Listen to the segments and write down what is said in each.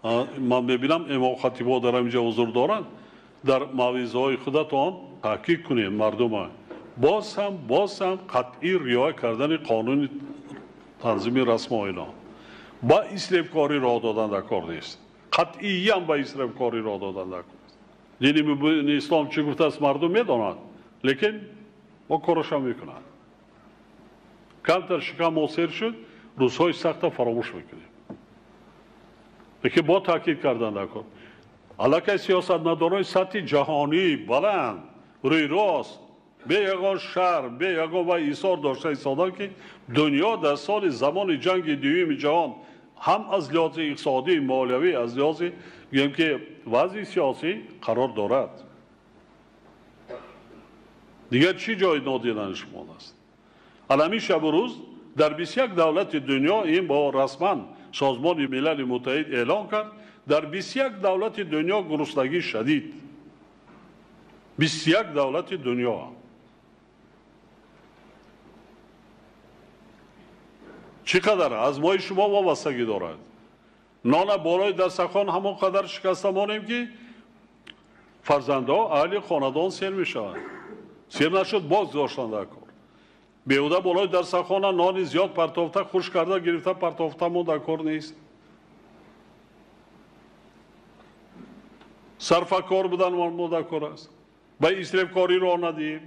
Ман мебинам имом хатибҳо дар инҷа ҳузур доранд, дар мавъизаҳои худатон таъкид кунед мардума. Боз ҳам қатъӣ риоя кардани қонуни танзими расму оинҳо. Ба исрофкорӣ роҳ додан дар кор нест. Қатъиян ба исрофкорӣ роҳ додан дар кор нест. Дини мубини ислом чӣ гуфтааст, мардум медонанд, лекин мо корашам мекунанд. Камтар шикам мосир шуд, рӯзҳои сахта фаромӯш мекунем. Лекин бо таъкид кардан дар кор. Аллакай сиёсатмадорони сатҳи ҷаҳонӣ баланд, рӯи рост, бе ягон шаҳр, бе ягон вай изҳор дошта истодан, ки дунё дар соли замони ҷанги дуюми ҷаҳон ҳам аз лиҳози иқтисодӣ, молиявӣ, аз лиҳози гӯем ки вазъи сиёсӣ қарор дорад. Дигар чӣ ҷои нодидани шумо аст? Алами шабу рӯз дар 21 давлати дунё ин бо расман Созмони Милали Муттаҳид эълон кард, дар 21 давлати дунё гуруснагӣ шадид. 21 давлати дунё. Чӣ қадар аз мои шумо вобастагӣ дорад? Нона болои дастархон ҳамон қадар шикаста монем, ки фарзандҳо аҳли хонадон сер мешаванд. Сер нашуд, боз доштанд дар кор. Беҳуда болои дастархона нони зиёд партофта, хушк карда гирифта партофта мо дар кор нест. Сарфакор будан мо дар кор аст. Ба исрофкорӣ роҳ надиҳем.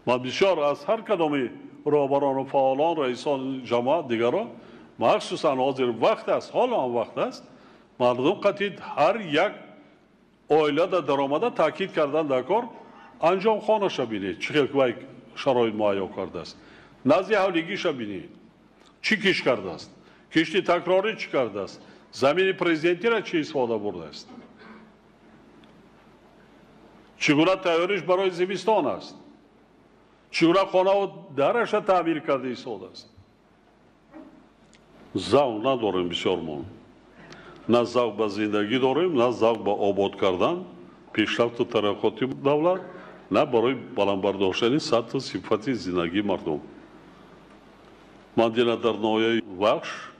Ман бисёр аз ҳар кадоми роҳбарону фаъолон, раисони ҷамоат, дигарон, махсусан ҳозир вақт аст, ҳоло ҳам вақт аст, мардум қатъи ҳар як оила дар даромада таъкид кардан дар кор, анҷом хонаша бинед, чӣ хел вай шароит муҳайё кардааст, назди ҳавлигиша бинед, чӣ киш кардааст, кишти такрорӣ чӣ кардааст, замини президентиро чӣ истифода бурдааст, чӣ гуна тайёриш барои зимистон аст, чӣ гуна хонаву дараша таъмир карда истодааст. Завқ надорем бисёрмон. На завқ ба зиндагӣ дорем, на завқ ба обод кардан, пешрафту тараққоти давлат, на барои баландбардоштани сатҳу сифати зиндагии мардум. Ман дина дар ноҳияи Вахш,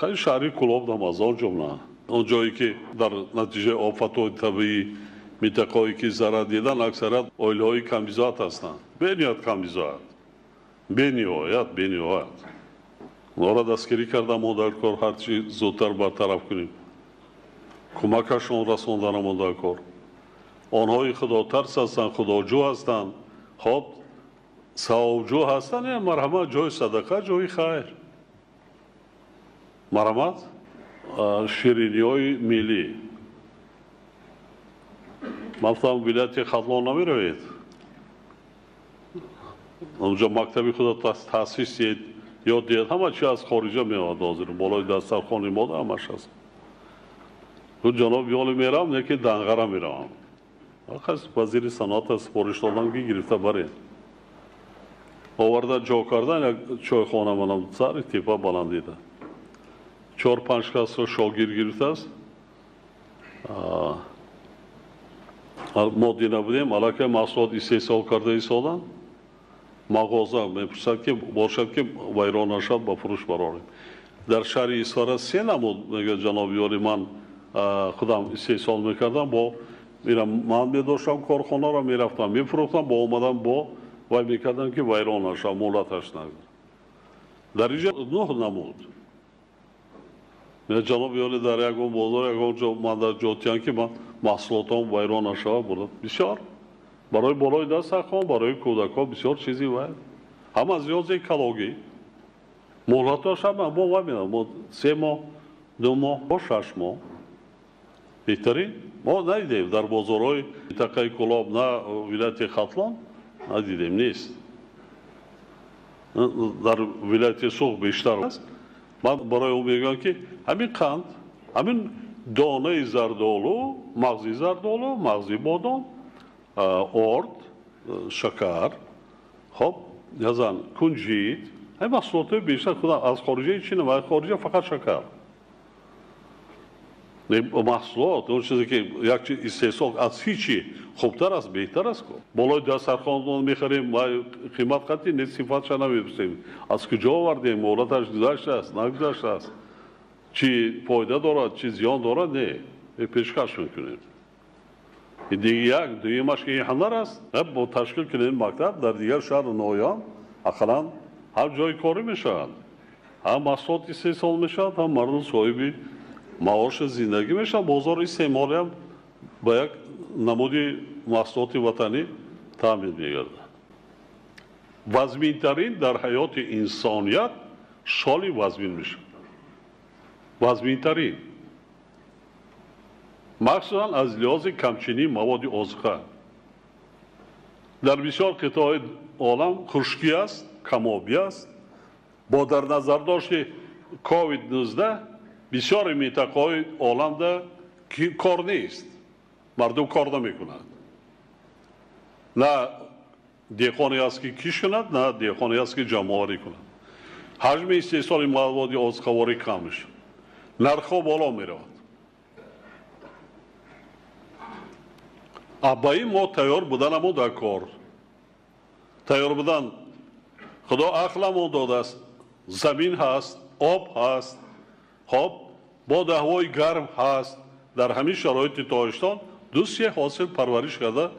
хеле шаҳри Кӯлоб дам аз он ҷумла, он ҷое ки дар натиҷаи офатҳои табиӣ минтақаҳое ки зарар дидан, аксарият оилаҳои камбизоат ҳастанд. Бениҳоят камбизоат, бениҳоят, бениҳоят. Онҳоро дастгирӣ кардам, мо дар кор ҳарчи зудтар бартараф кунем, кӯмакашон расонданам мо дар кор. Онҳои худотарс ҳастанд, худоҷӯ ҳастанд, хоб савобҷӯ ҳастанд, марҳамат, ҷои садақа, ҷои хайр. Марҳамат, шириниҳои миллӣ. Ман гуфтам, вилояти Хатлон намеравед, онҷо мактаби худо таъсис диҳед, ёд диҳед, ҳама чи аз хориҷа меояд ҳозир, болои дастархони мо ҳамаш аст. Ҷаноб ёли меравам, не ки Данғара меравам. Вазири саноата супориш додам, ки гирифта баред. Оварда ҷо кардан як чойхона манам сари тепа баландида. 4-5 касро шогирд гирифтааст. Мо дина будем, аллакай маҳсулот истеҳсол карда истодан. Мағоза мепурсад, ки бошад, ки вайрон нашавад, ба фурӯш барорем. Дар шаҳри Исфара се намуд, мегӯяд ҷаноби ёли, ман худам истеҳсол мекардам, бо ман медоштам корхонаро, мерафтам, мефурӯхтам, бо омадам бо вай мекардам, ки вайрон нашавад, муҳлаташ нагузарад. Дар инҷа 9 намуд. Ҷаноби ёли, дар ягон бозор, ягон ҷо ман дар ҷотиян, ки ман маҳсулотам вайрон нашавад, бурдам. Бисёр барои болои дастархон, барои кӯдакҳо бисёр чизи вай. Ҳам аз лиҳози экологӣ муҳлатош ҳама мо вай медонам, мо 3 моҳ, 2 моҳ, бо 6 моҳ. Беҳтарин мо надидем дар бозорҳои минтақаи Кӯлоб, на вилояти Хатлон надидем, нест. Дар вилояти Суғд бештар аст. Ман барои ӯ мегӯям, ки ҳамин қанд, ҳамин донаи зардолу, мағзи зардолу, мағзи бодом, орд, шакар, хоб, язан кунҷид, ҳамин маҳсулотҳои бештар худам аз хориҷаи Чин ва хориҷа фақат шакар. Маҳсулот, он чизе ки як чиз истеҳсол аз ҳичи хубтар аст, беҳтар аст. Болои дастархон мехарем, қимат қатъи не, сифатша намепурсем. Аз куҷо овардем, муҳлаташ гузаштааст, нагузаштааст, чӣ фоида дорад, чӣ зиён дорад, не, пешкаш мекунем. Як дуюмаш ки ин ҳунар аст, бо ташкил кунем мактаб дар дигар шаҳру ноҳияҳо ақаллан ҳам ҷои корӣ мешавад, ҳам маҳсулот истеҳсол мешавад, ҳам мардум соҳиби маоши зиндагӣ мешавад, бозори истеъмолиам ба як намуди маҳсулоти ватанӣ таъмин мегардад. Вазминтарин дар ҳаёти инсоният шоли вазмин мешавад. Вазминтарин. Махсусан аз лиҳози камчинии маводи озуқа. Дар бисёр қитъаҳои олам хушкӣ аст, камобӣ аст. Бо дар назардошти COVID-19 бисёри минтақаҳои оламда кор нест, мардум кор намекунад. На деҳқоне аст ки киш кунад, на деҳқоне аст ки ҷамъоварӣ кунад. Ҳаҷми истеҳсоли маводи озуқаворӣ кам мешавад, нархҳо боло меравад. Ба ин мо тайёр буданамо дар кор. Тайёр будан Худо ақламон додааст, замин ҳаст, об ҳаст, хоб боду ҳавои гарм ҳаст. Дар ҳамин шароити Тоҷикистон ду-се ҳосил парвариш карда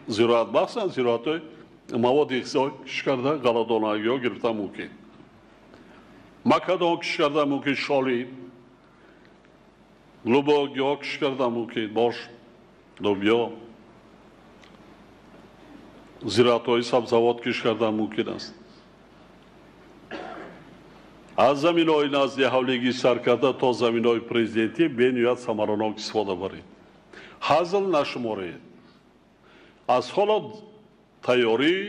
зироат, махсусан зироатҳои маводи ғизоӣ киш карда ғалладонагиҳо гирифта мумкин, макадон киш карда мумкин, шоли лубогиҳо киш карда мумкин, бош, лубиё, зироатҳои сабзавот киш карда мумкин аст. Аз заминҳои назди ҳавлигӣ сар карда то заминҳои президентӣ бениҳоят самаранок истифода баред. Ҳазл нашуморед. Аз ҳоло тайёрии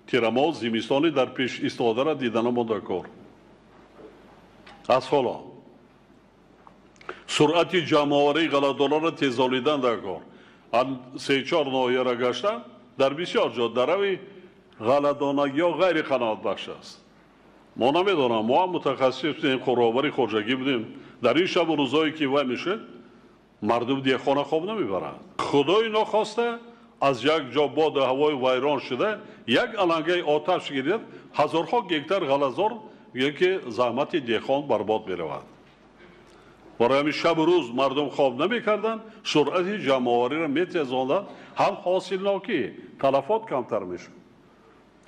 тирамоҳ зимистони дар пеш истифодаро диданамо дар кор. Аз ҳоло суръати ҷамъоварии ғалладонаро тезолидан дар кор. Се-чор ноҳияро гаштан дар бисёр ҷо дарави ғалладонагиҳо ғайриқаноатбахш аст. Мо намедонам, мо ҳам мутахассис будем, роҳбари хоҷагӣ будем. Дар ин шабу рӯзое ки вай мешуд, мардум деҳқона хоб намебарад. Худои нохоста аз як ҷо боду ҳавои вайрон шуда, як алангаи оташ гирифт, ҳазорҳо гектар ғаллазор ки заҳмати деҳқон барбод меравад. Барои ҳамин шабу рӯз мардум хоб намекарданд, суръати ҷамъовариро метезонданд, ҳам ҳосилнокӣ, талафот камтар мешуд,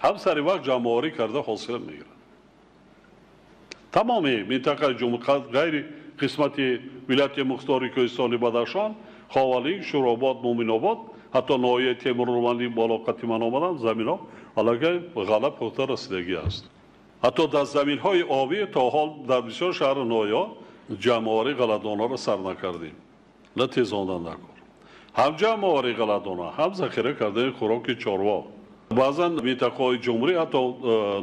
ҳам сари вақт ҷамъоварӣ карда ҳосил мегирад. Тамоми минтақаи ҷумҳур ғайри қисмати вилояти мухтори Кӯҳистони Бадахшон, Ховалинг, Шӯробод, Муъминобод, ҳатто ноҳияи Темурмалӣ боло қатиман омаданд, заминҳо аллакай ғалла пухта расидагӣ аст. Ҳатто дар заминҳои обӣ то ҳол дар бисёр шаҳру ноҳияҳо ҷамъоварии ғалладонаро сар накардем, на тезондан дар кор. Ҳам ҷамъоварии ғалладона, ҳам захира кардани хӯроки чорво. Баъзан минтақаҳои ҷумҳурӣ, ҳатто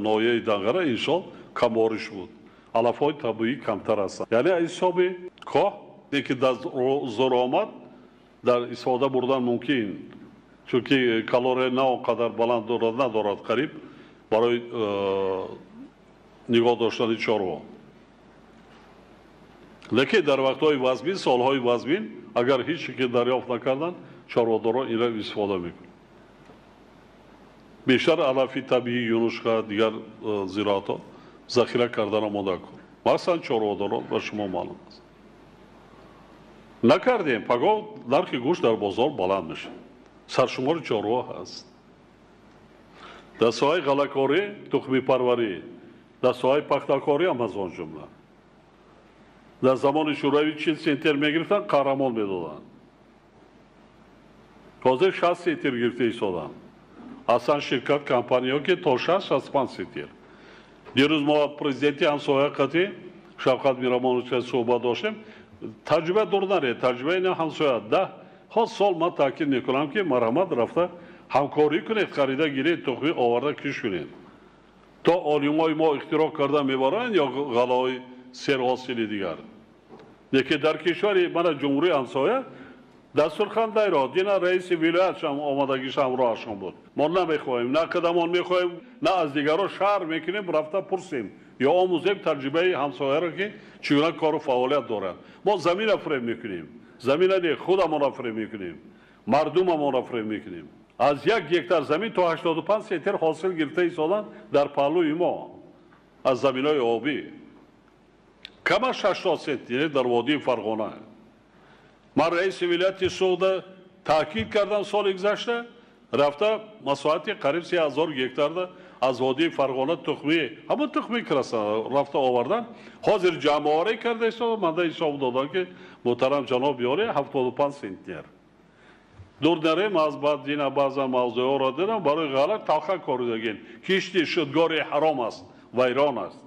ноҳияи Данғара иншоал камориш буд. Алафҳои табиӣ камтар ҳастанд. Яъне аз ҳисоби коҳ, ки дар зор омад, дар истифода бурдан мумкин, чунки калория на он қадар баланд дорад, надорад қариб барои нигоҳ доштани чорво. Лекин дар вақтҳои вазмин, солҳои вазмин, агар ҳеҷ ки дарёфт накарданд, чорводорон инро истифода мекунанд. Бештар алафи табиӣ, юнушқа, дигар зироатҳо захира кардан омода кун. Махсусан чорводорон ба шумо маълум аст. Накардем, пагоҳ нархи гӯшт дар бозор баланд мешавад. Саршумори чорво ҳаст. Дар соҳаи ғаллакорӣ, тухмипарварӣ, дар соҳаи пахтакорӣ ҳам аз он ҷумла. Дар замони Шӯравӣ 40 центнер мегирифтанд, қаҳрамон медоданд. Ҳозир 60 центнер гирифта истоданд. Аслан ширкат компанияҳо ки то 60-65 центнер. Дирӯз мо президенти ҳамсоя қатъи Шавкат Миромонович суҳбат доштем. Таҷриба дур наред, таҷрибаи ин ҳамсоя. 10 сол ман таъкид мекунам ки марҳамат рафта ҳамкорӣ кунед, харида гиред, тухмӣ оварда киш кунед. То олимои мо ихтироъ карда мебаранд ё ғаллаҳои серҳосили дигар. Лекин дар кишвари мана ҷумҳурии ҳамсоя Дастурхан дайро дина раиси вилоятшам омадагиш ҳамроҳашон буд. Мо намехоҳем, на қадамон мехоҳем, на аз дигарон шаҳр мекунем, рафта пурсем ё омӯзем таҷрибаи ҳамсояро, ки чӣ гуна кору фаъолият доранд. Мо замина фиреб мекунем, замина не, худамонро фиреб мекунем, мардумамонро фиреб мекунем. Аз 1 гектар замин то 85 центнер ҳосил гирифта истоданд дар паҳлӯи мо аз заминҳои обӣ. Кама 60 центнер дар водии Фарғона. Ман раиси вилояти Суғда таъкид кардам соли гузашта, рафта масоҳати қариб 3000 гектарда аз водии Фарғона тухмӣ, ҳамон тухмӣ краса рафта овардан. Ҳозир ҷамъоварӣ карда истода, манда ҳисоб додам, ки муҳтарам ҷаноб ёре 75 центнер. Дур нарем, аз баъд дина баъзан мавзӯъҳоро дидам, барои ғалат талха коридагин. Кишти шудгори ҳаром аст, вайрон аст.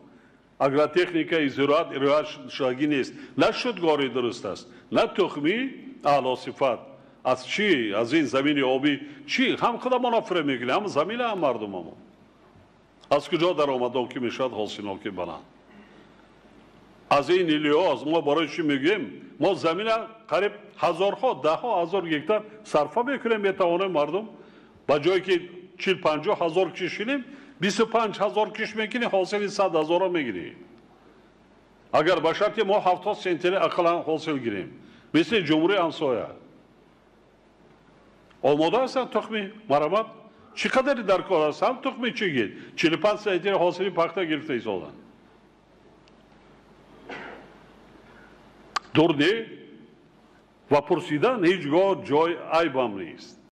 Агротехникаи зироат риоят шудагӣ нест. На шудгори дуруст аст, на тухмӣ аълосифат. Аз чӣ? Аз ин замини обӣ чӣ? Ҳам худамон фиреб мекунем, ҳам замина, ҳам мардумамон. Аз куҷо даромадон ки мешавад ҳосилнокӣ баланд? Аз ин лиҳоз мо барои чӣ мегӯем? Мо замина қариб ҳазорҳо, даҳҳо ҳазор гектар сарфа мекунем, метавонем мардум ба ҷое ки 40-50 ҳазор киш шинем, 25 ҳазор киш мекунӣ, ҳосили 100 ҳазорро мегирӣ. Агар ба шарти мо 70 центнер ақаллан ҳосил гирем, мисли ҷумҳурии ҳамсоя. Омода ҳастанд тухми марамат? Чӣ қадаре дар кор аст? Ҳам тухми чӣ гир? 45 центнер ҳосили пахта гирифта истоданд. Дур не ва пурсидан ҳеҷ гоҳ ҷой айбам нест.